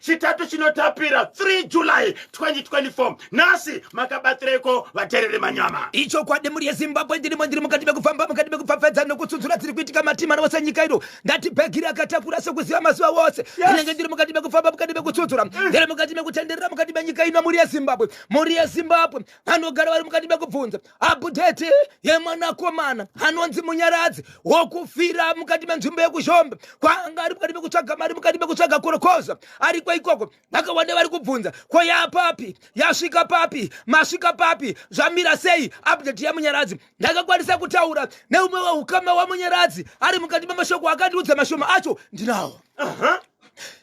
Chitatu chinotapira 3 July 2024. Nhasi makabatireko vatereri manyama. Ichokwadi mhuri yeZimbabwe, ndirimo ndiri mukati mekufamba, mukati mekupfapfaidza nokutsudzura dziri kuitika matima ose nyika ino. Ndati bhegi rakatakura sekuziva mazuva wose. Ndinenge ndiri mukati mekufamba, mukati mekutsudzura, ndiri mukati mekutenderera mukati menyika ino. Mhuri yeZimbabwe, mhuri yeZimbabwe, vanogara vari mukati mekubvunza apudheti yemwanakomana anonzi Munyaradzi wokufira mukati menzvimbo yekuZhombe, kwaanga ari mukati mekutsvaga mari, mukati mekutsvaga korokoza ariko ikoko. Vakawanda vari kubvunza, ko yapapi, yasvika papi, masvika papi, zvamira sei update yaMunyaradzi? Ndakakwanisa kutaura neumwe weukama waMunyaradzi ari mukati memashoko akandiudza, mashoma acho ndinawo.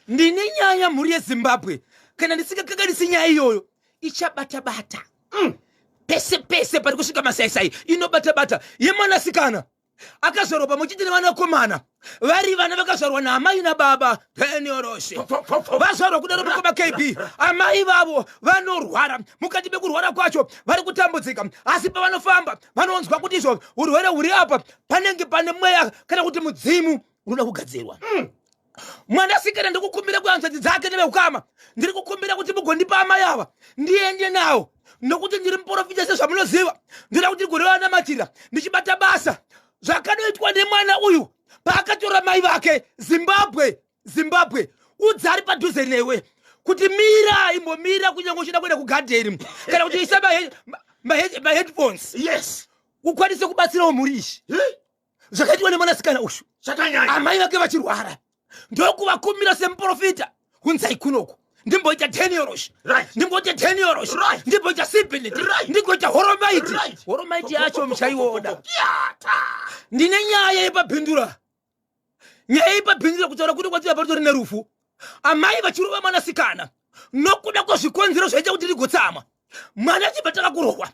Ndine nyaya, mhuri yeZimbabwe, kana ndisingakakanisi nyaya iyoyo ichabata bata pese pese pari kusvika masaisai, inobata bata yemwanasikana akazvarwa pamwe chete nevanakomana vari vana vakazvarwa naamai nababa Daniel. Vazvarwa kudaro, mukoma KB, amai vavo vanorwara. Mukati mekurwara kwacho vari kutambudzika, asi pavanofamba vanonzwa kuti izvo urwere huri apa panenge pane mweya kana kuti mudzimu unoda kugadzirwa. Mwanasikana ndikukumbira kuhanzvadzi dzake neveukama, ndiri kukumbira kuti mugondipa amai ava ndiende nawo, nokuti ndiri muprofita sezvamunoziva. Ndoda kuti ndigonevanamatira ndichibata basa. Zvakanoitwa nemwana uyu paakatora mai vake, Zimbabwe, Zimbabwe, udza ari padhuze newe kuti mira, imbomira, kunyange uchida kuenda kugadheni kana kuti isa maheadphones ukwanise kubatsirawo mhuri izvi. Zvakaitwa nemwanasikana uyu Zvakanyanya. amai vake vachirwara, ndokuvakumbira semuprofita, hunzai kunoku ndimboita 10 euros, ndimboita 10 euros, ndimboita sibility, ndingoita horomaiti. Horomaiti yacho muchaiona. Yata. Ndine nyaya yepabhindura, nyaya yepabhindura. Kutaura kuti kwatiwa patori nerufu, amai vachirova mwanasikana nokuda kwezvikonzero zvaita kuti rigotsamwa. Mwana achibva tanga kurohwa,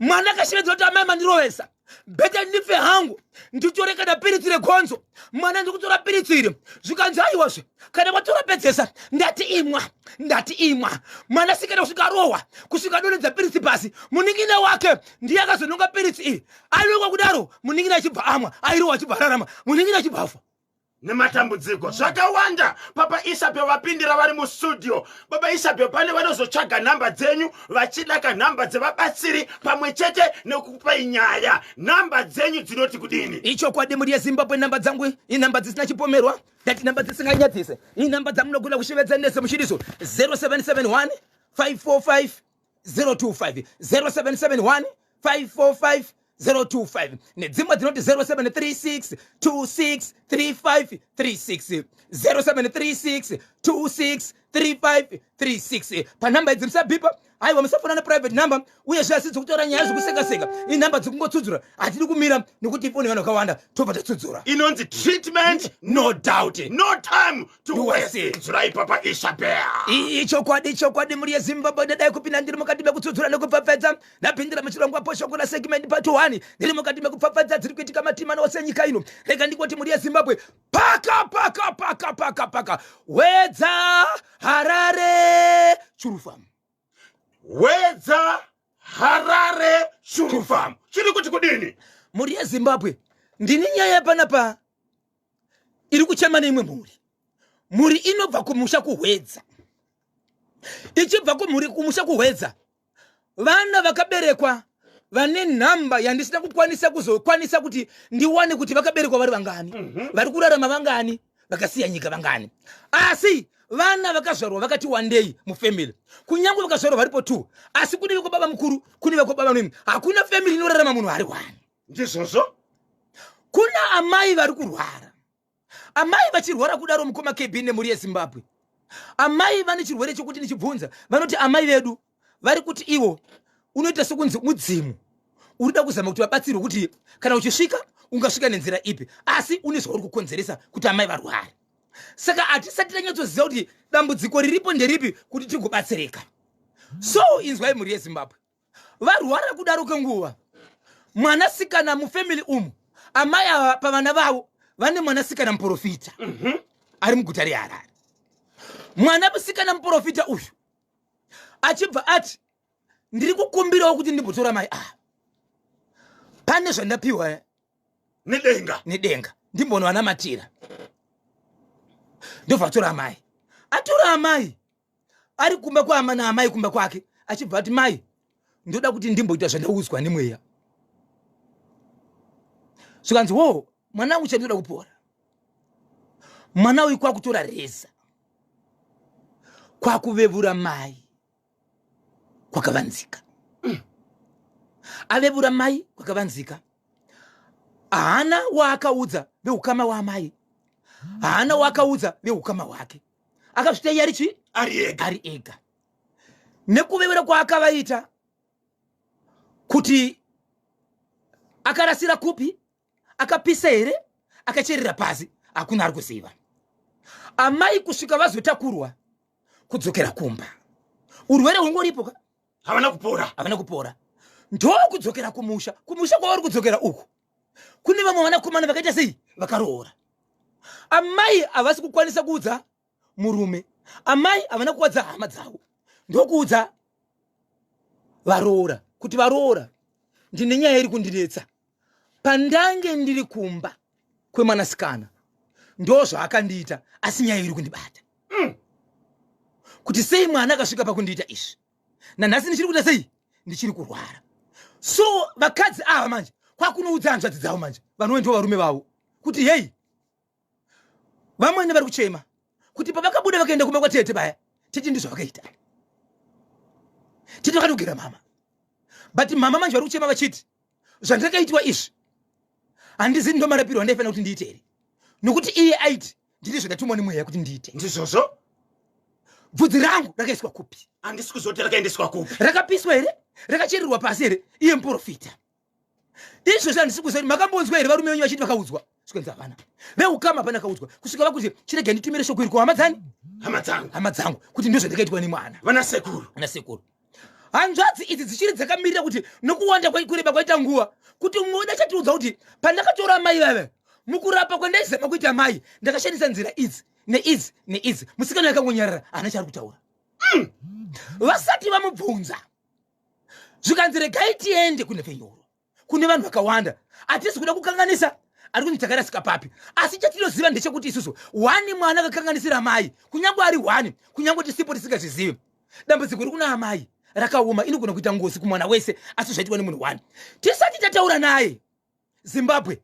mwana akashevedzera kuti, "Amai mandirovesa, better ndife hangu, nditore kana piritsi regonzo." Mwana, "Ndikutora piritsi iri." Zvikanzi, "Aiwazve, kana watora pedzesa." "Ndati imwa, ndati imwa." Mwanasikana kusvika arohwa, kusvika adonhedza piritsi pasi. Munin'ina wake ndiye akazononga piritsi iri. Anongwa kudaro, munin'ina achibva amwa, airohwa achibva ararama, munin'ina achibva afa. Nematambudziko zvakawanda. Papa Isabel vapindira vari mustudio. Baba Isabel, pane vanozotsvaga nhamba dzenyu vachida kanhamba dzevabatsiri pamwe chete nekupai nyaya, nhamba dzenyu dzinoti kudini? Ichokwadi, mhuri yeZimbabwe, nhamba dzangu inhamba dzisina chipomerwa, ndati nhamba dzisinganyadzise, inhamba dzamunogona kushevedza nese muchiriso 0771 545 025, 0771 545 025, nedzimwe dzinoti 0736 26 35 36, 0736 26 35 36. Panhamba idzi musabhipa, aiwa, musafona neprivate number. Uyezve asi dzikutora nyaya zvekusekaseka, inhamba dzikungotsudzura. Hatidi kumira nekuti ifoni vanhu vakawanda, tobva tatsudzura. Inonzi treatment, no doubt. No time to To waste. waste. Nzurai, Papa Isabel. Ichokwadi, chokwadi, mhuri yeZimbabwe, ndadai kupinda ndiri mukati mekutsudzura nekupfapfadza. Ndapindira muchirongwa poshoko rasegment part 1. Ndiri mukati mekupfapfadza dziri kuitika matimana ose nyika ino. Rega ndingoti, mhuri yeZimbabwe, paka paka paka paka paka Wedza, Harare, Churu Farm. Wedza, Harare, Churu Farm, chiri kuti kudini? Mhuri yeZimbabwe, ndini nyaya panapa iri kuchema neimwe mhuri. Mhuri inobva kumusha kuHwedza. Ichibva kumhuri kumusha kuHwedza, vana vakaberekwa vane nhamba yandisina kukwanisa kuzokwanisa kuti ndiwane kuti vakaberekwa vari vangani, vari kurarama vangani, vakasiya nyika vangani. Asi vana vakazvarwa vakati wandei mufamily. Kunyange vakazvarwa varipo two, asi kune vekwababa mukuru, kune vekwababa nemi. Hakuna family inorarama munhu ari one. Ndizvozvo. Kuna amai vari kurwara. Amai vachirwara kudaro, mukoma KB nemhuri yeZimbabwe, amai vane chirwere chokuti ndichibvunza vanoti amai vedu vari kuti ivo unoita sekunzi mudzimu urida kuzama kuti vabatsirwe, kuti kana uchisvika ungasvika nenzira ipi, asi une zvauri kukonzeresa kuti amai varware. Saka hatisati tanyatsoziva kuti dambudziko riripo nderipi kuti tigobatsirika. So inzwai, mhuri yeZimbabwe, varwara kudaro kwenguva, mwanasikana mufamily umu, amai ava pavana vavo vane mwanasikana muprofita ari muguta reHarare. Mwana musikana muprofita uyu achibva ati, "Ndiri kukumbirawo kuti ndimbotora mai ava, pane zvandapiwa nedenga." Nedenga, ndimbonowanamatira. Ndobva atora amai, atora amai. Ari kumba kwaama naamai kumba kwake achibva ati mai ndoda kuti ndimboita zvandaudzwa nemweya. Zvikanzi wo mwana wangu chandinoda kupora. Mwana uyu kwakutora reza kwakuvevura mai kwakavanzika. Avevura mai kwakavanzika. Haana waakaudza veukama waamai, haana waakaudza veukama hwake. Akazvita iye ari chii? Ari ega. Ari ega. Nekuvevera kwaakavaita kuti akarasira kupi, akapisa here, akacherera pasi, hakuna ari kuziva. Amai kusvika vazotakurwa kudzokera kumba, urwere hungoripo ka? Havana kupora. Havana kupora. Ndokudzokera kumusha. Kumusha kwavari kudzokera uku kune vamwe vanakomana vakaita sei, vakaroora. Amai havasi kukwanisa kuudza murume, amai havana kuwadza hama dzavo, ndokuudza varoora kuti varoora, ndine nyaya iri kundinetsa. Pandange ndiri kumba kwemwanasikana ndo zvaakandiita, asi nyaya iri kundibata. Kuti sei mwana akasvika pakundiita izvi, nanhasi ndichiri kuita sei, ndichiri kurwara. So vakadzi ava manje kwakunoudza hanzvadzi dzavo manje, vanove ndo varume vavo, kuti hei, vamwene vari kuchema kuti pavakabuda vakaenda kumba kwatete baya, tete ndizvo vakaita, tete vakatogera mama. But mama manje vari kuchema vachiti zvandakaitwa izvi handizi ndo marapiro andaifanira kuti ndiite here, nokuti iye aiti ndini zvakatumwa nemweya kuti ndiite. Ndizvozvo. Bvudzi rangu rakaiswa kupi? Handisi kuzoti rakaendeswa kupi. Rakapiswa here? Rakachererwa pasi here? Iye muprofita. Izvozvo handisi kuziva kuti makambonzwa here varume venyu vachiti vakaudzwa. Zvikanzi havana. Veukama hapana kaudzwa. Kusvika vakuti chirega nditumire shoko iri kuhama dzani? Hama dzangu. Hama dzangu kuti ndizvo zvandakaitwa nemwana. Vana sekuru. Vana sekuru. Hanzvadzi idzi dzichiri dzakamirira kuti nokuwanda kureba kwaita nguva kuti umwe wedu achatiudza kuti pandakatora mai vave mukurapa kwandaizama kuita mai ndakashandisa nzira idzi neidzi neidzi. Musikana yakangonyarara, haana chaari kutaura. Vasati vamubvunza zvikanzi regai tiende kunhepfenyuro kune vanhu vakawanda, hatisi kuda kukanganisa ari kunzi takarasika papi, asi chatinoziva ndechekuti isusu wani mwana akakanganisira mai, kunyange ari wani, kunyange tisipo tisingazvizivi, dambudziko ri kuna amai rakaoma, inogona kuita ngozi kumwana wese, asi zvaitwa nemunhu wani. Tisati tataura naye, Zimbabwe,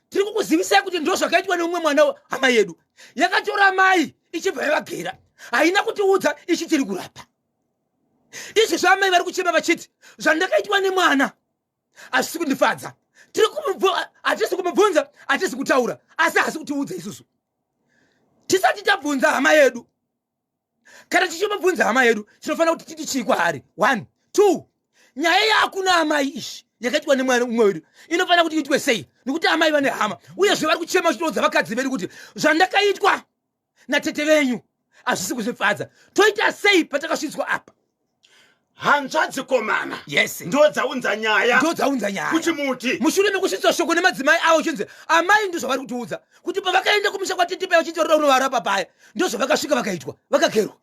tiri kukuzivisai kuti ndo zvakaitwa neumwe mwana. Hama yedu yakatora mai ichibva yavagera, haina kutiudza ichi tiri kurapa. Izvi zvaamai vari kuchema vachiti zvandakaitwa nemwana hazvisi kundifadza. Hatisi kumubvunza, hatisi kutaura, asi haasi kutiudza isusu. Tisati tabvunza hama yedu, kana tichimubvunza hama yedu tinofanira kuti titi chii kwaari? 1 2 nyaya yaakuna amai izvi yakaitwa nemwana umwe wedu inofanira kuti iitwe sei, nekuti amai vane hama, uyezve vari kuchema vachitoudza vakadzi vedu kuti zvandakaitwa natete venyu hazvisi kuzvifadza. Toita sei patakasvitswa apa? Hanzvadzi komana. Yes. Ndo dzaunza nyaya. Ndo dzaunza nyaya kuchimuti. Mushure mekusvitswa shoko nemadzimai avo chinzi amai ndo zvavari kutiudza kuti pavakaenda kumusha kwatete paya vachinzi varikuda kunovarapa paya, ndo zvavakasvika vakaitwa, vakagerwa.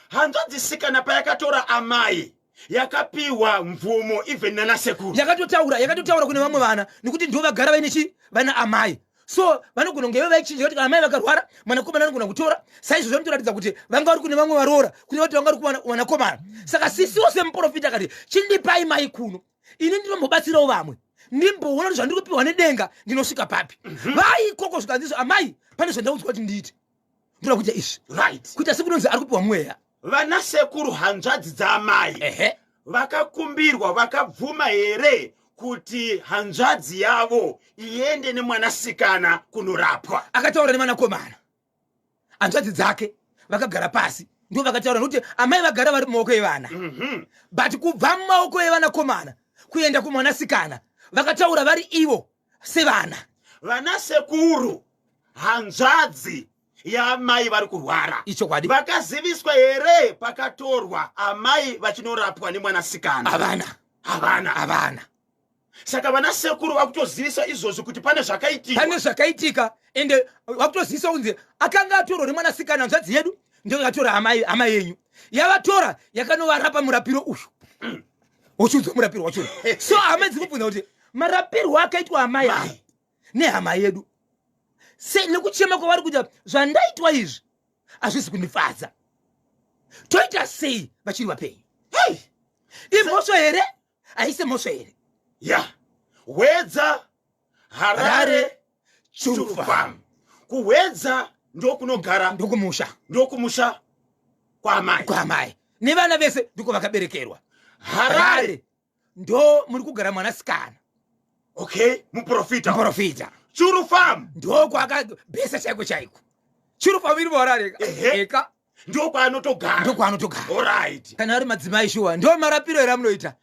Hanzvadzi sikana payakatora amai yakapiwa mvumo even nanasekuru? Yakatotaura kune vamwe vana, nekuti ndo vagara vaine chi vana amai, so vanogona kunge ivo vaichinja kuti kana amai vakarwara mwanakomana anogona kutora. Saizvozvo vanotoratidza kuti vanga vari kune vamwe varoora, kune vati vanga vari kuvanakomana. Saka sisiwo semuprofita akati chindipai mai kuno, ini ndinombobatsirawo vamwe, ndimboona kuti zvandiri kupiwa nedenga ndinosvika papi. Vaikoko zvikanziso amai pane zvandaudzwa kuti ndiite, ndoda kuita izvi. Kuita sekunonzi ari kupiwa mweya. Vana sekuru hanzvadzi dzaamai vakakumbirwa, vakabvuma here kuti hanzvadzi yavo iende nemwanasikana kunorapwa? Akataura nemwanakomana, hanzvadzi dzake vakagara pasi ndo vakataura, nokuti amai vagara vari mumaoko evana. But kubva mumaoko evanakomana kuenda kumwanasikana vakataura vari ivo sevana. Vana sekuru hanzvadzi yaamai vari kurwara Ichokwadi. vakaziviswa here pakatorwa amai vachinorapwa nemwanasikana? Havana. Havana. Havana. Saka vana sekuru vakutoziviswa izvozvi kuti pane zvakaitika. Pane zvakaitika, ende vakutoziviswa kunzi akanga atorwa nemwanasikana, hanzvadzi yedu ndio yakatora hama yenyu, yavatora yakanovarapa murapiro uyu uchiudzwa murapiro wacho. So hama dzikubvunza kuti marapirwo akaitwa amai ava nehama yedu se nekuchema kwavari kuita, zvandaitwa izvi hazvisi kundifadza. Toita sei vachiri vapenyu? Hey! Imhosva here? Haisi mhosva here? Ya, Hwedza, Harare, Churu Farm. KuHwedza ndokunogara, ndokumusha, ndokumusha kwaamai, kwaamai nevana vese, ndiko vakaberekerwa. Harare ndo muri kugara mwanasikana. Okay, muprofita. Muprofita. Churu Farm ndo kwakabhesa chaiko chaiko. Churu Farm iri muHarare eka. Ndokwaanotogara. Ndokwaanotogara. Alright. Kana ari madzimai, shuwa ndo marapiro here amunoita?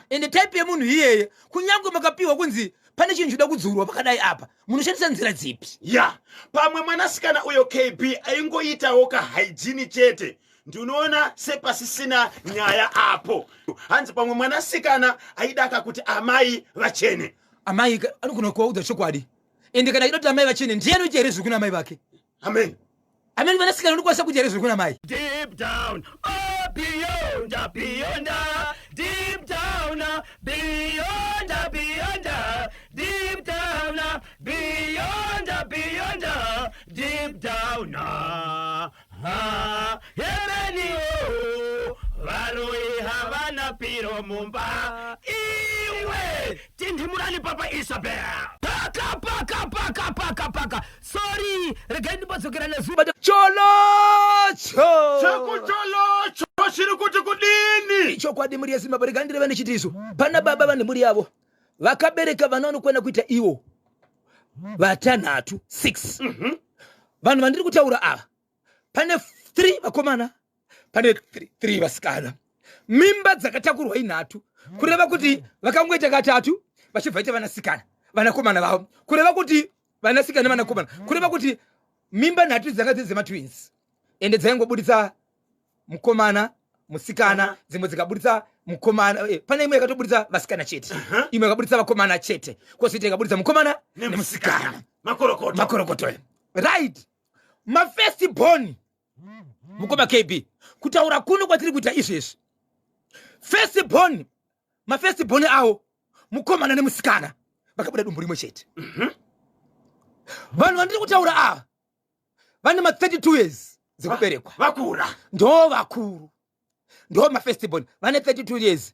Ende type yemunhu iyeye, kunyange makapiwa kunzi pane chinhu chinoda kudzurwa pakadai apa, munoshandisa nzira dzipi? Ya, pamwe mwanasikana uyo, KB, aingoitawo kahygiene chete. Ndinoona sepasisina nyaya apo. Hanzi pamwe mwanasikana aidaka kuti amai vachene. Amai anogona kuvaudza chokwadi. Ende kana achida kuti amai vachene, ndiye anoita here zviri kuna amai vake? Amen. Amene vanasikana unokwanisa kuita here zviri kuna mai? Deep down, oh, beyond, beyond, deep down, beyond, beyond, deep down, beyond, beyond, deep down. Ah, hemeni oh, varoi havana piro mumba. Iwe, tindimurani Papa Isabel. Paka paka paka paka paka. Sorry, regai ndimbodzokera nezuva. Cholocho. Chekucholocho chiri kuti kudini? Chokwadi, mhuri yeZimbabwe, regai ndireve nechitiso. Pana baba vane mhuri yavo, vakabereka vana vanokwana kuita ivo vatanhatu, 6. Vanhu vandiri kutaura ava, pane 3 vakomana, pane 3 vasikana. Mimba dzakatakurwa inhatu, kureva kuti vakangoita katatu vachibva ita vanasikana, vanakomana vavo, kureva kuti vanasikana nevanakomana, kureva kuti mimba nhatu dzanga dziri dzematwins, ende dzaingobuditsa mukomana, musikana. Dzimwe dzikabuditsa mukomana, pane imwe yakatobuditsa vasikana chete, imwe yakabuditsa vakomana chete, kwozoita ikabuditsa mukomana nemusikana. Makorokoto. Makorokoto, right. Mafirst born, mukoma KB, kutaura kuno kwatiri kuita izvezvi, first born, mafirst born avo mukomana nemusikana vakabuda dumbu rimwe chete. Vanhu vandiri kutaura ava vane ma32 years dzekuberekwa. Vakura. Ndo vakuru, ndo mafirst born, vane 32 years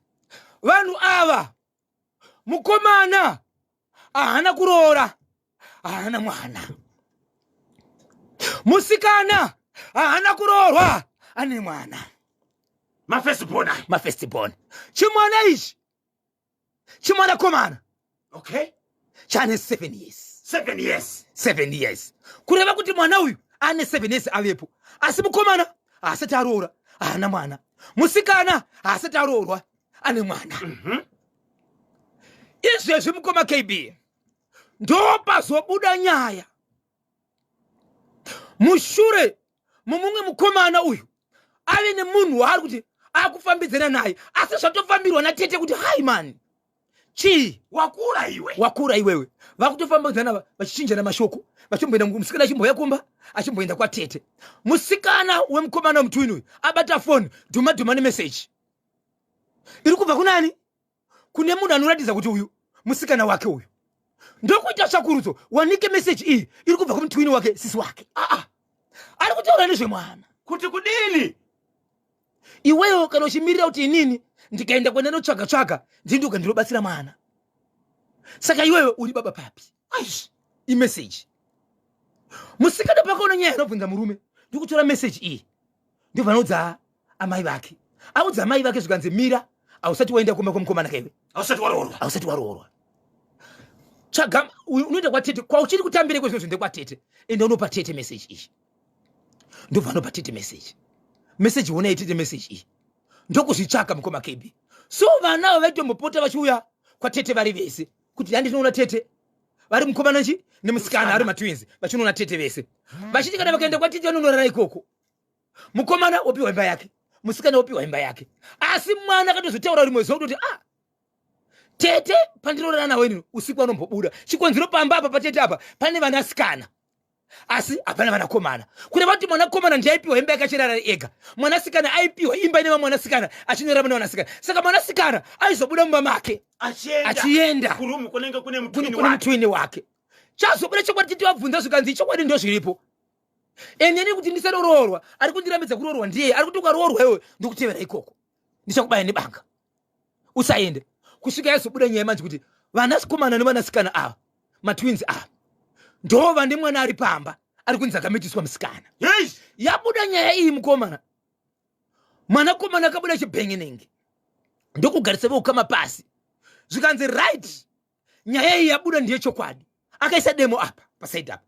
vanhu ava. Mukomana haana kuroora, haana mwana. Musikana haana kuroorwa, ane mwana. Mafirst born. Mafirst born. Chimwana ichi chimwanakomana. Chane 7 years. 7 years. 7 years, kureva kuti mwana uyu ane 7 years avepo, asi mukomana haasati aroora, haana mwana. Musikana haasati aroorwa, ane mwana. Izvezvi, mukoma KB, ndopazobuda nyaya mushure mumumwe mukomana uyu ave nemunhu waari kuti akufambidzana naye, asi zvatofambirwa natete kuti hai mani, chii? Wakura iwe. Wakura iwewe. Vakutofambidzana, vachichinjana mashoko, vachimboenda, musikana achimbouya kumba, achimboenda kwatete. Musikana wemukomana wemutwini uyu abata foni, dhuma dhuma, nemeseji iri kubva kunani? Kune munhu anoratidza kuti uyu musikana wake uyu. Ndokuita tsvakurudzo, wanike meseji iyi iri kubva kumutwini wake, sisi wake. Aa, ari kutaura nezvemwana. Kuti kudini? Iwewo kana uchimirira kuti inini ndikaenda kwenda notsvaga tsvaga, ndindoga ndinobatsira mwana, saka iwewe uri baba papi? Aish. Imeseji. Musikana pakaona nyaya, anobvunza murume, ndikutora meseji iyi. Ndobva anoudza amai vake. Audza amai vake, zvikanzi, "Mira, hausati waenda kumba kwemukomana kaiwe." Hausati waroorwa. Hausati waroorwa. Tsvaga, unoenda kwatete kwauchiri kutambire kwezvino zvinhu, ndekwatete. Enda unopa tete meseji iyi. Ndobva anopa tete meseji. Meseji, honai tete meseji iyi. Ndokuzvitsvaka, mukoma KB. So vana ava vaitombopota vachiuya kwatete vari vese, kuti handinoona tete vari mukomana chi nemusikana, ari matwins, vachinoona tete vese, vachiti kana vakaenda kwatete vanonorara ikoko. Mukomana opiwa imba yake, musikana opiwa imba yake. Asi mwana akatozotaura rimwe zuva kutoti, "Ah, tete pandinorara nawo inini usiku anombobuda chikonzero pamba apa patete apa pane vanasikana asi hapana vanakomana." Kureva kuti mwanakomana ndiye aipiwa imba yakachirara ega, mwanasikana aipiwa imba ine vamwe vanasikana, achinorara mune vanasikana. Saka mwanasikana aizobuda mumba make achienda achienda kurumu kunenge kune kune mutwini kune wake. Mutwini wake. Chazobuda chokwadi, titi vabvunza, zvikanzi chokwadi ndo zviripo. Ende ini kuti ndisaroroorwa, ari kundirambidza kuroorwa ndiye ari kuti ukaroorwa iwe ndikutevera ikoko, ndichakubaya nebanga, usaende. Kusvika yazobuda nyaya manje kuti vanakomana nevanasikana ava, matwins ava, ndo vane mwana ari pamba ari kunzi akamitiswa musikana. Yabuda nyaya iyi, mukomana, mwanakomana akabuda chibhengenenge ndokugarisa veukama pasi, zvikanzi right, nyaya iyi yabuda ndiye chokwadi. Akaisa demo apa pasaidi apa,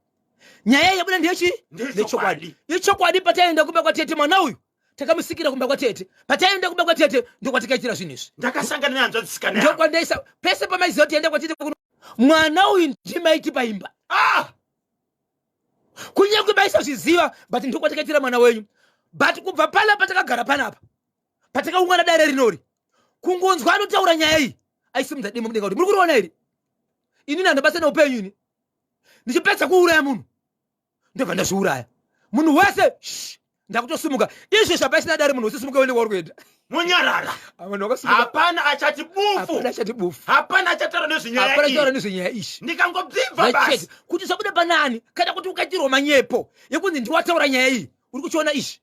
nyaya iyi yabuda ndiye chi ndechokwadi, ichokwadi. Pataienda kumba kwatete, mwana uyu takamusikira kumba kwatete. Pataienda kumba kwatete ndokwatikaitira zvinhu izvi. Ndakasangana nehanzvadzisikana. Ndokwandaisa pese pamaiziva kuti enda kwatete, mwana uyu ndimaiti paimba. Ah! Kunyange maisazviziva, but ndokwatakaitira mwana wenyu. But kubva pana patakagara panapa, patakaungana dare rinori, kungonzwa anotaura nyaya iyi aisimudza demo mudenga kuti muri kuriona iri, inini handabasa neupenyu. Ini ndichipedza kuuraya munhu ndobva ndazviuraya. Munhu wese ndakutosimuka izvi zvapaisina dare, munhu wese simuka uende kwauri kuenda. Munyarara. Vanhu vakasimuka. Hapana achati bufu. Hapana achati bufu. Hapana achataura nezvenyaya. Hapana achataura nezvenyaya ishi. Ndikangobvibva basi. Kuti zvabuda panani, kana kuti ukaitirwa manyepo yekunzi ndiwataura nyaya iyi, uri kuchiona izvi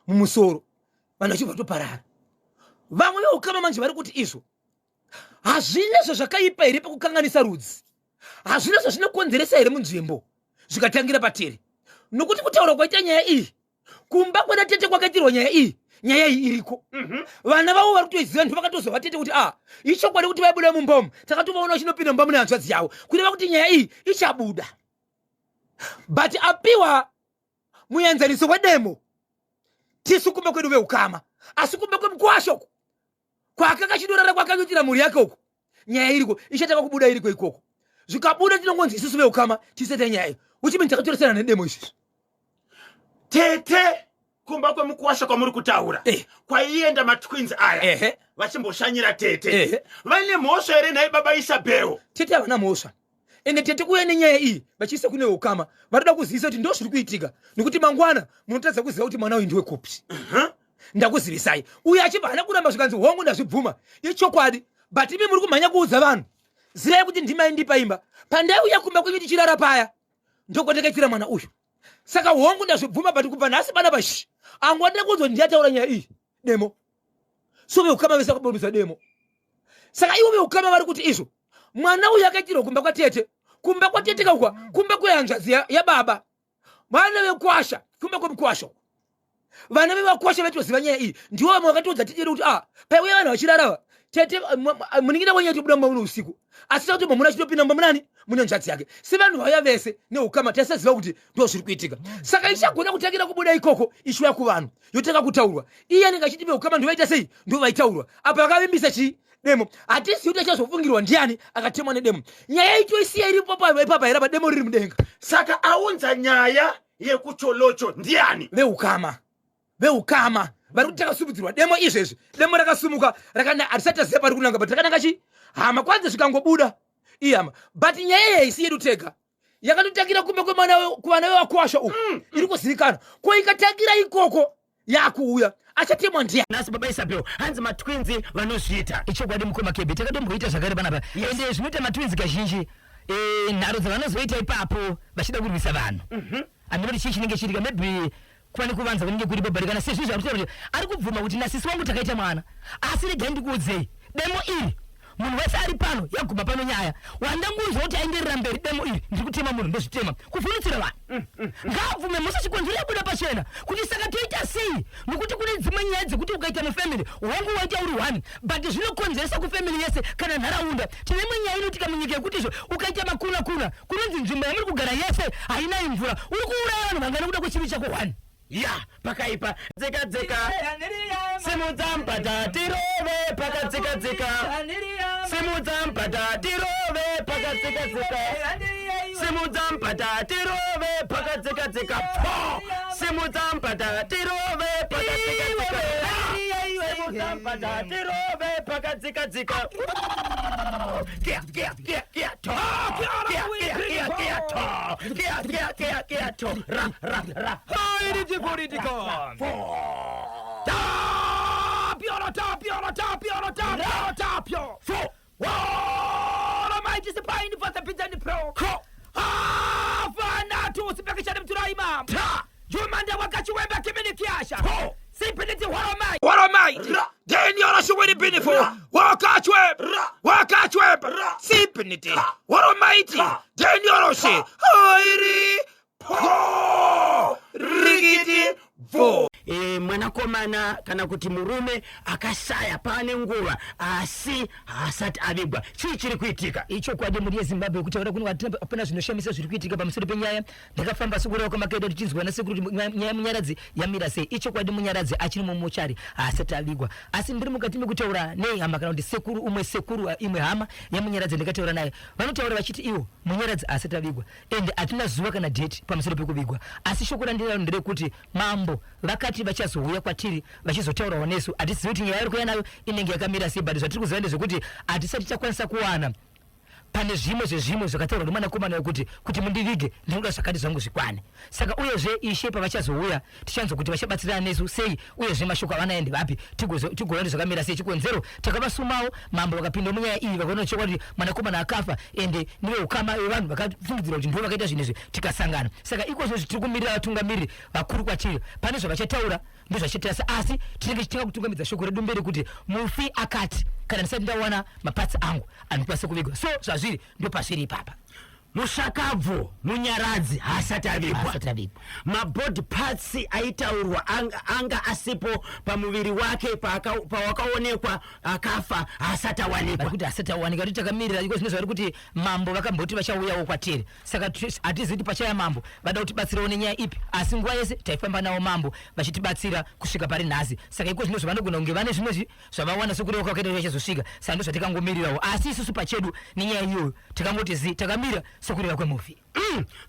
mumusoro, vanhu vachibva toparara. Vamwe veukama manje vari kuti izvo hazvina zvazvakaipa here pakukanganisa rudzi? Hazvina zvazvinokonzeresa here munzvimbo zvikatangira patiri? Nokuti kutaura kwaita nyaya iyi kumba kwana tete kwakaitirwa nyaya iyi, nyaya iyi iriko. Vana vavo vari kutoiziva, ndo vakatozova tete kuti a ichokwadi kuti vaibuda mumba umu, takatovaona vachinopinda mumba mune hanzvadzi yavo, kureva kuti nyaya iyi ichabuda. But apiwa muenzaniso wedemo, tisu kumba kwedu veukama, asi kumba kwemukwasha uku kwakakachidorara kwakanyotira mhuri yake uku, nyaya iriko, ichatanga kubuda iriko ikoko. Zvikabuda tinongonzi isusu veukama tisete nyaya iyo, which means takatoresana nedemo izvizvi. Tete, kumba kwemukuwasha kwamuri kutaura kwaienda matwins aya vachimboshanyira tete, vaine mhosva here nhai baba Isabel? Tete havana mhosva. Ende tete kuuya nenyaya iyi vachiisa kune ukama, varikuda kuzivisa kuti ndo zviri kuitika, nekuti mangwana munotadza kuziva kuti mwana uyu ndiwekupi. Ndakuzivisai. Uyu achibva haana kuramba, zvikanzi hongu, ndazvibvuma, ichokwadi, but imi muri kumhanya kuudza vanhu, zivai kuti ndimai ndipa imba pandaiuya kumba kwenyu tichirara paya, ndokwatakaitira mwana uyu. Saka hongu, ndazvibvuma, but kubva nhasi panapa shi angwandira kunzwa ndiyataura nyaya iyi, demo. So veukama vese vakaburitsa demo. Saka ivo veukama vari kuti izvo mwana uyu akaitirwa kumba kwatete, kumba kwatete kaukwa kumba kwehanzvadzi yababa, vana vekwasha, kumba kwemukwasha uku. Vana vevakwasha vaitoziva nyaya iyi, ndivo vamwe vakatoudza tete kuti a paiuya vanhu vachirarava, tete munin'ina wenyu aitobuda mumba muno usiku, asi takuti mamuna achitopinda mumba munani mune hanzvadzi yake. Sevanhu vauya vese neukama taisaziva kuti ndo zviri kuitika. Saka ichagona kutangira kubuda ikoko ichiuya kuvanhu, yotanga kutaurwa. Iye anenge achiti veukama ndovaita sei, ndo vaitaurwa apa vakavimbisa chii, demo. Hatizivi kuti achazofungirwa ndiani akatemwa nedemo. Nyaya itoisiya iripo ipapa here apa demo riri mudenga. Saka aunza nyaya yekucholocho ndiani? Veukama, veukama vari kuti takasumudzirwa demo izvezvi. Demo rakasumuka rakana, hatisati taziva pari kunanga, but rakananga chi hama kwanze zvikangobuda ihama. But nyaya iyi haisi yedu tega, yakatotangira kumba kwemwana kuvana vevakwasha uku, iri kuzivikanwa. Ko ikatangira ikoko yakuuya, achatemwa ndiani? Nhasi baba Isabel, hanzi matwins vanozviita. Ichokwadi mukoma Kebe, takatomboita zvakare panapa. Ende zvinoita matwins kazhinji, nharo dzavanozoita ipapo vachida kurwisa vanhu, handina kuti chii chinenge chiitika, maybe kuva nekuvanza kunenge kuripo. But kana sezvizvi ari kutaura kuti ari kubvuma kuti nasisi wangu takaita mwana, asi regai ndikuudzei, demo iri munhu wese ari pano, yaguma pano nyaya, wandangunzwa kuti aenderera mberi, demo iri ndiri kutema munhu, ndozvitema kuvhundutsira vanhu. Ngaabvume mhosva, chikonzero yabuda pachena kuti saka toita sei? Nokuti kune dzimwe nyaya dzekuti ukaita mufamily, hongu waita uri one, but zvinokonzeresa kufamily yese kana nharaunda. Tine imwe nyaya inoitika munyika yekuti izvo ukaita makuna kuna, kunonzi nzvimbo yamuri kugara yese hainai mvura. Uri kuuraya vanhu vangani kuda kwechivi chako one? Ya, pakaipa. Dzika dzika, simudza mpata tirove, pakadzika dzika, simudza mpata tirove, pakadzika dzika, simudza mpata tirove, pakadzika dzika, pfo, simudza mpata tirove, pakadzika dzika, simudza mpata tirove, pakadzika dzika, kia kia kia kia to, kia kia kia kia to, kia kia kia kia to, ra ra ra. Tapio, tapio, tapio, tapio, tapio. Four. All Almighty is the for the pizza and pro. Ko. Havana tu usipekishane mturai. Wai mambo. Ta. Jumanda wakachiwemba kimini kiasha. Po. Sipiniti waromai. Waromai. Ra. Daniel Shiwini Binifo. Ra. Wakachweb. Ra. Wakachweb. Ra. Sipiniti. Ka. Waromaiti. Ka. Daniel Shi. Ka. Hairi. Po. Rikiti. Vo. E, mwanakomana kana kuti murume akashaya pane nguva asi haasati avigwa. Chii chiri kuitika? Ichokwadi mhuri yeZimbabwe, kutaura kuno hapana zvinoshamisa zviri kuitika pamusoro penyaya. Ndakafamba sekureva kwamakaita tichinzwa nasekuru kuti nyaya yaMunyaradzi yamira sei. Ichokwadi Munyaradzi achiri mumochari, haasati avigwa. Asi ndiri mukati mekutaura nehama kana kuti sekuru, umwe sekuru, imwe hama yaMunyaradzi ndakataura naye. Vanotaura vachiti ivo Munyaradzi haasati avigwa ende hatina zuva kana date pamusoro pekuvigwa. Asi shoko randinaro nderekuti mambo vakati vachazouya kwatiri vachizotaurawo nesu. Hatizivi kuti nyaya yavari kuuya nayo inenge yakamira sei, but zvatiri kuziva ndezvekuti hatisati takwanisa kuwana pane zvimwe zvezvimwe zvakataurwa nemwanakomana wekuti kuti mundivige ndinoda zvakati zvangu zvikwane. Saka uyezve ishe pavachazouya tichanzwa kuti vachabatsirana nesu sei, uyezve mashoko avanaye ndevapi, tigoona kuti zvakamira sei. Chikonzero takavasumawo mambo vakapinda munyaya iyi vakaona chokwadi kuti mwanakomana akafa ende neveukama vevanhu vakafungidzira kuti ndivo vakaita zvinhu izvi, tikasangana. Saka iko zvino tiri kumirira vatungamiriri vakuru kwatiri, pane zvavachataura ndozvachaita, asi tinenge tichitanga kutungamidza shoko redu mberi kuti mufi akati kana ndisati ndawana mapatsi angu andikwanise kuvigwa. So zvazviri ndopazviri ipapa. Mushakabvu Munyaradzi haasati avigwa. Haasati avigwa. Mabody parts aitaurwa anga asipo pamuviri wake pawakaonekwa akafa haasati awanikwa. Vari kuti haasati awanikwa, kuti takamirira iko zvino zvavari kuti mambo vakamboti vachauyawo kwatiri. Saka hatizivi kuti pachaya mambo vada kutibatsirawo nenyaya ipi, asi nguva yese taifamba navo mambo vachitibatsira kusvika pari nhasi. Saka iko zvino zvavanogona kunge vane zvimwe zvavawana sekureva kwakaita kuti vachazosvika, saka ndozvatikangomirirawo. Asi isusu pachedu nenyaya iyoyo tikangoti zi takamira sekureva kwemufi.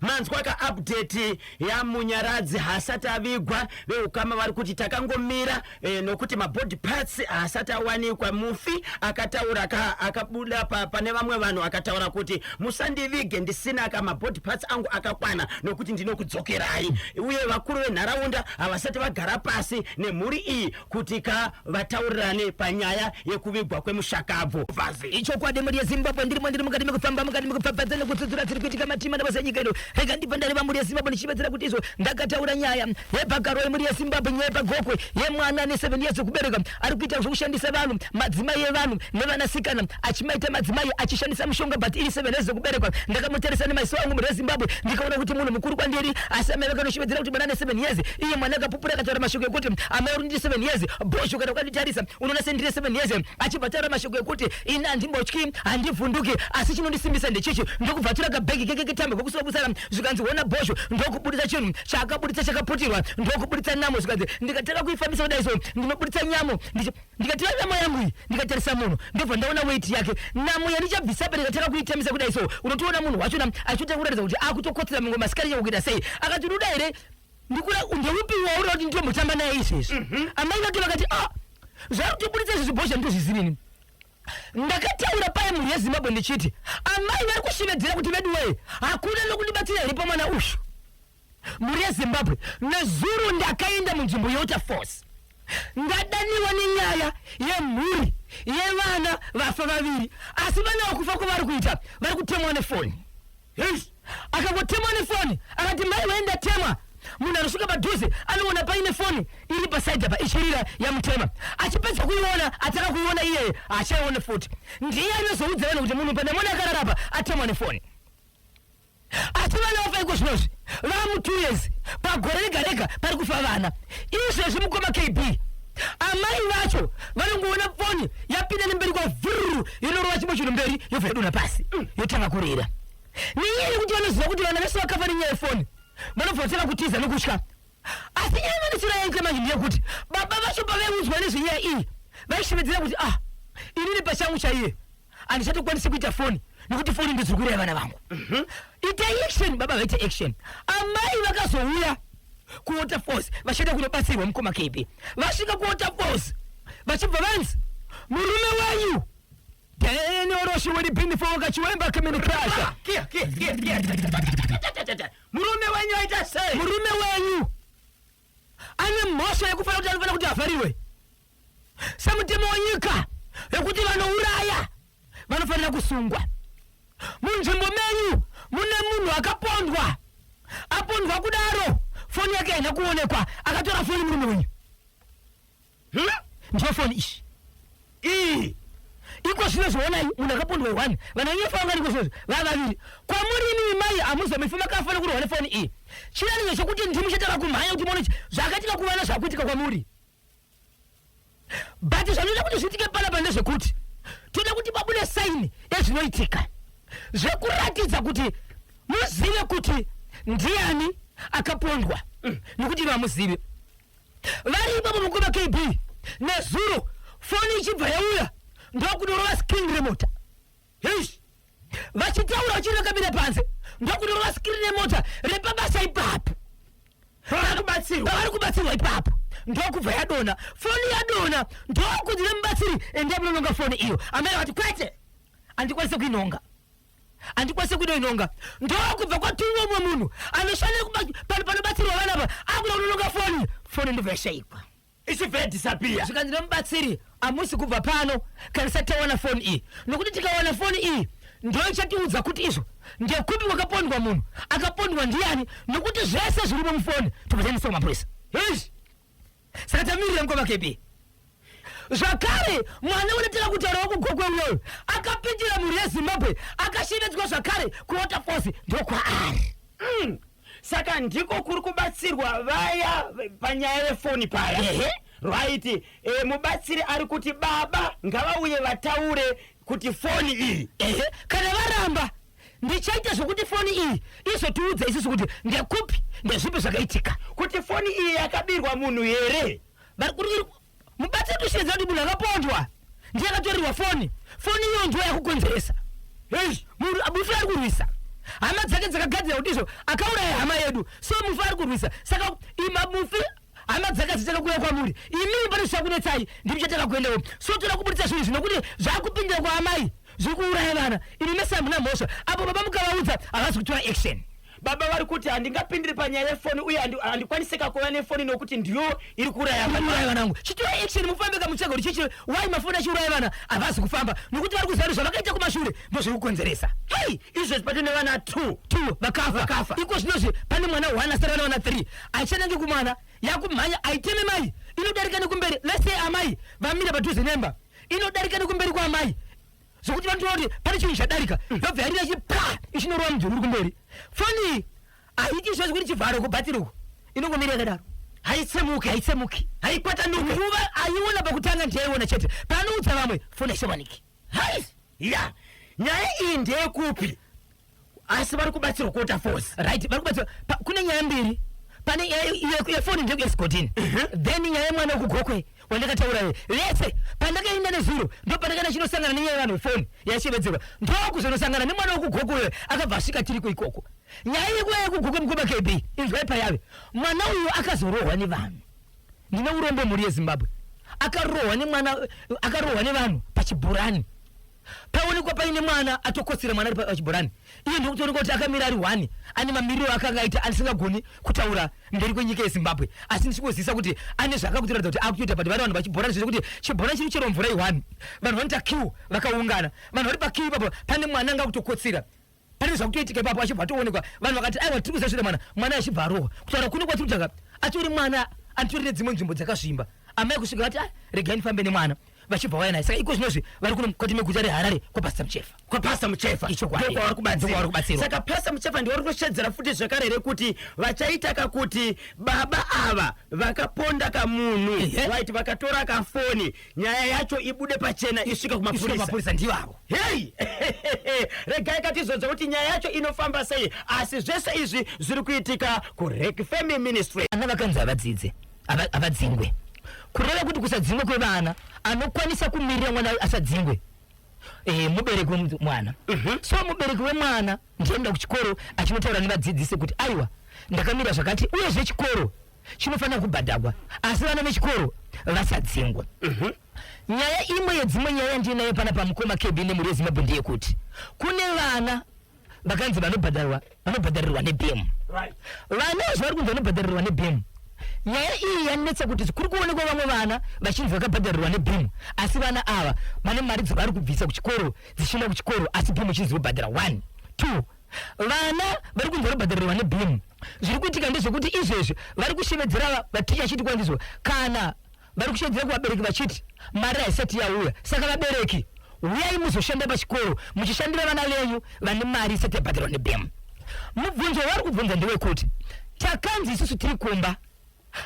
Manzwa ka update yaMunyaradzi haasati avigwa. Veukama vari kuti takangomira nokuti mabody parts haasati awanikwa. Mufi akataura ka, akabuda pane vamwe vanhu akataura kuti musandivige ndisina ka mabody parts angu akakwana nokuti ndinokudzokerai. Uye vakuru venharaunda havasati vagara pasi nemhuri iyi kuti ka vataurirane panyaya yekuvigwa kwemushakabvu. Ichokwadi mhuri yeZimbabwe, ndirimo ndiri mukati mekufamba, mukati mekupfapfadza nekutsudzura dziri kuitika matima nabasa enyika ino. Rega ndibva ndareva mhuri yeZimbabwe ndichibetsera kuti izvo ndakataura nyaya yebhakaroi mhuri yeZimbabwe, nyaya yepagokwe yemwana ane 7 years yekubereka ari kuita zvekushandisa vanhu, madzimai evanhu nevanasikana achimaita madzimai achishandisa mushonga, but iri 7 years yekuberekwa. Ndakamutarisa nemaiso angu mhuri yeZimbabwe ndikaona kuti munhu mukuru kwandiri, asi amai vakanoshevedzera kuti mwana ane 7 years. Iye mwana akapupura akataura mashoko ekuti amai uri ndiri 7 years bhosho, kana ukanditarisa unoona sendiri 7 years. Achibva ataura mashoko ekuti ini handimbotyi, handivhunduki, asi chinondisimbisa ndechichi. Ndokubva atora kabhegi keke ketambo kekusuwa kusara, zvikanzi hona bhosho, ndokubuditsa chinhu chaakabuditsa chakaputirwa, ndokubuditsa namo, zvikanzi ndikatanga kuifambisa kudai so ndinobuditsa nyamo, ndikatora namo yangu iyi ndikatarisa munhu ndobva ndaona weight yake. Namo yandichabvisa apa ndikatanga kuitamisa kudai so unotoona munhu wachona achitotanga kuratidza kuti akutokotsera mumwe masikati chako kuita sei. Akati unoda here ndikura ndeupi wauri kuti nditombotamba naye izvezvi? Amai vake vakati ah, zvari kutobuditsa izvezvi bhozha ndozvizirini. Ndakataura paye mhuri yeZimbabwe ndichiti amai vari kushevedzera kuti veduwee hakuna nokundibatsira here pamwana uyu. Mhuri yeZimbabwe, nezuro ndakaenda munzvimbo yeWaterfalls, ndadaniwa nenyaya yemhuri yevana vafa vaviri, asi vana vakufa kwavari kuita vari kutemwa nefoni. Akangotemwa nefoni akati mai wee ndatemwa. Munhu anosvika padhuze anoona paine foni iri pasaidhi apa ichirira yamutema. Achipedza kuiona, atanga kuiona iyeye haachaione futi. Ndiye anozoudza vanhu kuti munhu pandamona akarara apa atemwa nefoni. Asi vana vafa iko zvinozvi vamu 2 years, pagore rega rega pari kufa vana izvezvi. Mukoma KB, amai vacho vanongoona foni yapinda nemberi kwa vhururu, yonorova chimwe chinhu mberi, yobva yadonha pasi, yotanga kurira. Nenyaya yekuti vanoziva kuti vana vese vakafa nenyaya yefoni, vanobva vatanga kutiza nokutya. Asi nyaya vanosira yaita manje ndeyekuti baba vacho pavaiudzwa nezvenyaya iyi vaishevedzera kuti ah, inini pachangu chaiye handichatokwanisi kuita foni nekuti foni ndodziri kuuraya vana vangu. Itai action baba, vaite action. Amai vakazouya kuWaterfalls vachienda kunobatsirwa. Mukoma KB, vasvika kuWaterfalls vachibva vanzi murume wenyu Daniel Roshiweri Binifo Kachiwemba Kiminikasha. Kia, kia, kia, kia. Murume wenyu aita sei? Murume wenyu ane mhosva yekufanira kuti anofanira kuti avhariwe semutemo wenyika yekuti vanouraya vanofanira kusungwa. Munzvimbo menyu mune munhu akapondwa. Apondwa kudaro, foni yake haina kuonekwa. Akatora foni murume wenyu. Ndiyo foni iyi. Iyi. Iko zvino zvionai munhu akapondwa one. Vanhu venyu vanga iko zvino vavaviri. Kwamuri imimi mai hamuzomifi makafanira kurwa nefoni iyi. Chiratidzo chokuti ndimi muchatanga kumhanya kuti muone zvakaitika kuvana zvakuitika kwamuri. But zvanoita kuti zviitike panapa ndezvekuti toda kuti pabude saini yezvinoitika zvekuratidza kuti muzive kuti ndiani akapondwa nekuti imi hamuzivi. Vari ipapo mukoma KB nezuro foni ichibva yauya ndokunorova screen remota. Heish. Vachitaura vachiri vakamira panze ndokunorova screen remota repabasa ipapo. Pavari kubatsirwa. Pavari kubatsirwa ipapo ndokubva yadona foni yadona ndokunzi nemubatsiri endai munononga foni iyo. Amai vakati kwete, handikwanise kuinonga, handikwanise kuinoinonga. Ndokubva kwatumwa umwe munhu anoshandira panobatsirwa vana apa akuda kunononga foni, foni ndobva yashaikwa. Ichibva yadisappear. Zvikanzi nemubatsiri hamusi kubva pano kana tisati tawana foni iyi, nokuti tikawana foni iyi ndoichatiudza kuti izvo ndekupi kwakapondwa munhu, akapondwa ndiani, nokuti zvese zvirimo mufoni tobva taendesa kumapurisa. Eish. Saka tamirira mukoma KB. Zvakare mwana unotera kutaura wekuGokwe uyoyo akapindira mhuri yeZimbabwe akashevedzwa zvakare kuWaterfalls ndokwaari. Saka ndiko kuri kubatsirwa vaya panyaya yefoni paya. Ehe. Right. Mubatsiri ari kuti baba ngavauye vataure kuti foni iyi. Ehe. Kana varamba ndichaita zvokuti foni iyi izotiudza isusu kuti ndekupi ndezvipi zvakaitika. Kuti foni iyi yakabirwa munhu here? Vari kuri mubatsiri kushevedza kuti munhu akapondwa ndiye akatorerwa foni. Foni iyo ndiyo yakukonzeresa. Hey. Munhu mufi ari kurwisa. Hama dzake dzakagadzira kuti izvo akauraya hama yedu. So mufi ari kurwisa. Saka ima mufi hama dzake dzichaka kuuya kwamuri. Imimi pane zvichakunetsai ndimi chataka kuendawo. So toda kubudisa zvinhu izvi nokuti zvakupindira kwaamai zviri kuuraya vana. Imi mese hamuna mhosva. Apo baba mukavaudza havasi kutora action. Baba vari kuti handingapindiri panyaya yefoni uye handikwanisika kuva nefoni nokuti ndiyo iri kuuraya vana. Kuuraya vana vangu. Chitora action mufambe kamutsvaga kuti chichi why mafoni achiuraya vana havasi kufamba nokuti vari kuziva kuti zvavakaita kumashure ndozviri kukonzeresa. Hey, izvezvi patine vana 2. 2 vakafa. Vakafa. Iko zvinozvi pane mwana 1 asara vana 3. Aichanange kumwana yakumhanya aiteme mai inodarika nekumberi. Let's say amai vamira padhuze nemba inodarika nekumberi kwaamai. Zvokuti vanotoona kuti pane chinhu chadarika yobva yarira ichi pa ichinorova mudhuri uri kumberi. Foni iyi haiti izvozvi kuti chivharo kubhatiri uku inongomira yakadaro. Haitsemuki. Haitsemuki. Haikwatanuki. Nguva aiona pakutanga ndiyaiona chete. Paanoudza vamwe foni haichawaniki. Hai! Ya. Nyaya iyi ndeyekupi? Asi vari kubatsirwa kuWaterfalls. Right, vari kubatsirwa. Kune nyaya mbiri. Pane nyaya yefoni ndeyekuEscotini. Then nyaya yemwana wekuGokwe wandakataura iye. Vese pandakaenda nezuro ndo pandakaenda chinosangana nenyaya yevanhu vefoni yashevedzerwa. Ndokuzonosangana nemwana wekuGokwe uyo akabva asvika tiriko ikoko. Nyaya yekuva yekuGokwe mukoma KB inzwai payave. Mwana uyu akazorohwa nevanhu. Ndine urombo mhuri yeZimbabwe. Akarohwa nemwana, akarohwa nevanhu pachibhorani. Paonekwa paine mwana atokotsera mwana ari pachibhorani. Iye ndokutoonekwa kuti akamira ari one ane mamiriro akanga aita asingagoni kutaura mberi kwenyika yeZimbabwe. Asi ndichingozivisa kuti ane zvaakakutiratidza kuti akutoita but vari vanhu pachibhorani zvese kuti chibhorani chiri kucherwa mvura i1. Vanhu vanoita queue vakaungana. Vanhu vari paqueue ipapo pane mwana anga akutokotsera. Pane zvakutoitika ipapo achibva atoonekwa. Vanhu vakati aiwa tiri kuziva zviri mwana. Mwana achibva arohwa. Kutaura kuno kwatiri kutaura atori mwana atori nedzimwe nzvimbo dzakazvimba. Amai kusvika vati ah, regai ndifambe nemwana. Vachibva vauya naye. Saka iko zvinozvi vari kuno mukati meguta reHarare kwaPastor Muchefa. KwaPastor Muchefa. Ichokwadi. Ndokwavari kubatsirwa. Ndokwavari kubatsirwa. Saka Pastor Muchefa ndivo vari kushedzera futi zvekare here kuti vachaita kakuti baba ava vakaponda kamunhu. Ehe. Right, vakatora kafoni. Nyaya yacho ibude pachena isvike Isvike kumapurisa. kumapurisa ndivavo. Hey! Regai katizonzwa kuti nyaya yacho inofamba sei. Asi zvese izvi zviri kuitika kuRekfemi Ministry. Vana vakanzi havadzidze, havadzingwe. Kureva kuti kusadzingwa kwevana anokwanisa kumirira mwana asadzingwe mubereki wemwana. So mubereki wemwana ndienda kuchikoro achinotaura nevadzidzisi kuti aiwa ndakamira zvakati, uyezve chikoro chinofanira kubhadhagwa asi vana vechikoro vasadzingwa. Nyaya imwe yedzimwe nyaya yandinayo pana pamukoma KB nemhuri yeZimbabwe ndeyekuti kune vana vakanzi vanobhadharirwa neBM. Vana zvavari kunzi vanobhadharirwa neBM. Nyaya iyi yanetsa kuti kuri kuonekwa vamwe vana vachinzi vakabhadharirwa neBM, asi vana ava vane mari dzavari kubvisa kuchikoro dzichienda kuchikoro, asi BM ichinzi yobhadhara 1 2. Vana vari kunzi vari kubhadharirwa neBEAM. Zviri kuitika ndezvekuti izvezvi vari kushevedzera vaticha vachiti kwandizvo kana vari kushevedzera kuvabereki vachiti mari haisati yauya saka vabereki huyai muzoshanda pachikoro muchishandira vana venyu vane mari isati yabhadharwa neBEAM. Mubvunzo wavari kubvunza ndewekuti takanzi isusu tiri kumba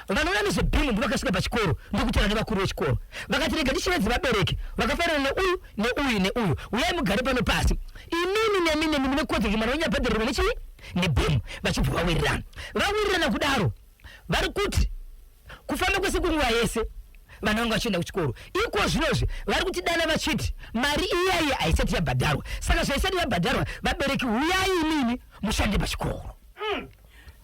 Vanoona nezveBEAM ndovakasvika pachikoro ndokutaura nevakuru vechikoro vakati rega tishevedze vabereki vakafanana neuyu neuyu neuyu uyai mugare pano pasi imimi nemi nemi mune kodzero kuti mwana wenyu abhadharirwe nechii neBEAM vachibva vawirirana vawirirana kudaro vari kuti kufamba kwese kwenguva yese vana vanga vachienda kuchikoro iko zvinozvi vari kutidana vachiti mari iyaiyi haisati yabhadharwa saka zvaisati yabhadharwa vabereki huyai imimi mushande pachikoro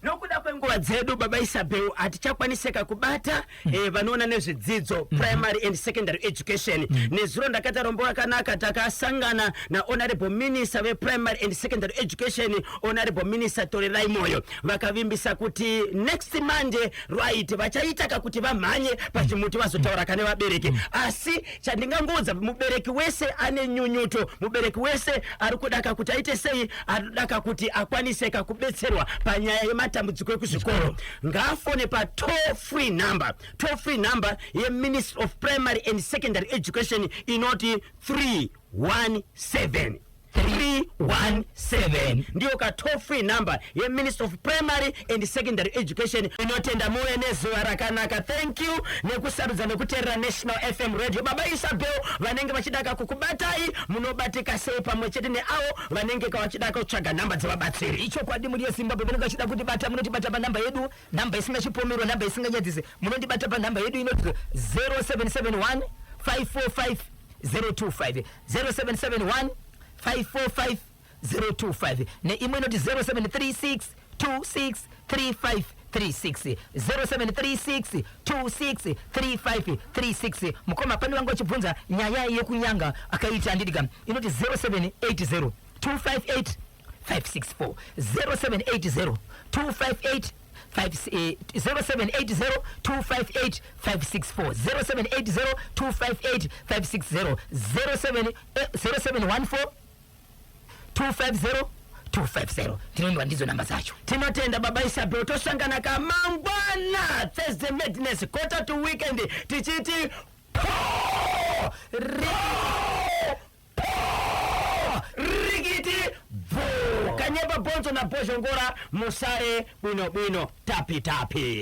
Nokuda kwenguva dzedu, Baba Isabel, hatichakwaniseka kubata vanoona nezvedzidzo, primary and secondary education. Nezuro ndakaita rombo rakanaka, takasangana naHonorable Minister vePrimary and Secondary Education, Honorable Minister Torerai Moyo, vakavimbisa kuti next Monday right vachaitaka kuti vamhanye pachimuti vazotaura kane vabereki. Asi chandingangoudza mubereki wese ane nyunyuto, mubereki wese ari kudaka kuti aite sei, anodaka kuti akwaniseka kubetserwa panyaya yematambudziko ekuzvikoro, ngaafone pa toll free number, toll free number yeMinistry of Primary and Secondary Education inoti 317 317. Ndiyo ka toll free number yeMinistry of Primary and Secondary Education. Inotenda, muve nezuva rakanaka. Thank you nekusarudza nekuteerera National FM Radio. Baba Isabel, vanenge vachidaka kukubatai munobatika sei, pamwe chete neavo vanenge vachidaka kutsvaga nhamba dzevabatsiri? Ichokwadi, muri yeZimbabwe vanenge vachida kutibata, munotibata panhamba yedu, nhamba isingachipomerwa, nhamba isinganyadzisi. Munondibata panhamba yedu inoti 0771 545 025, 0771 545 025, neimwe inoti 0736 26 35 36, 0736 26 35 36. Mukoma, pane vanga vachibvunza nyaya yekunyanga akaita andidika, inoti 0780 258 564, 0780 258 0780 258 564, 0780 258 560, 07 0714 250 250. Ndinoendwa ndidzo namba dzacho. Tinotenda, Baba Isabel. Tosangana kamangwana, Thursday Madness, quarter to weekend, tichiti po po rikiti bvu kanyeba bonzo na bozhongora. Musare bwino bwino, tapi tapi.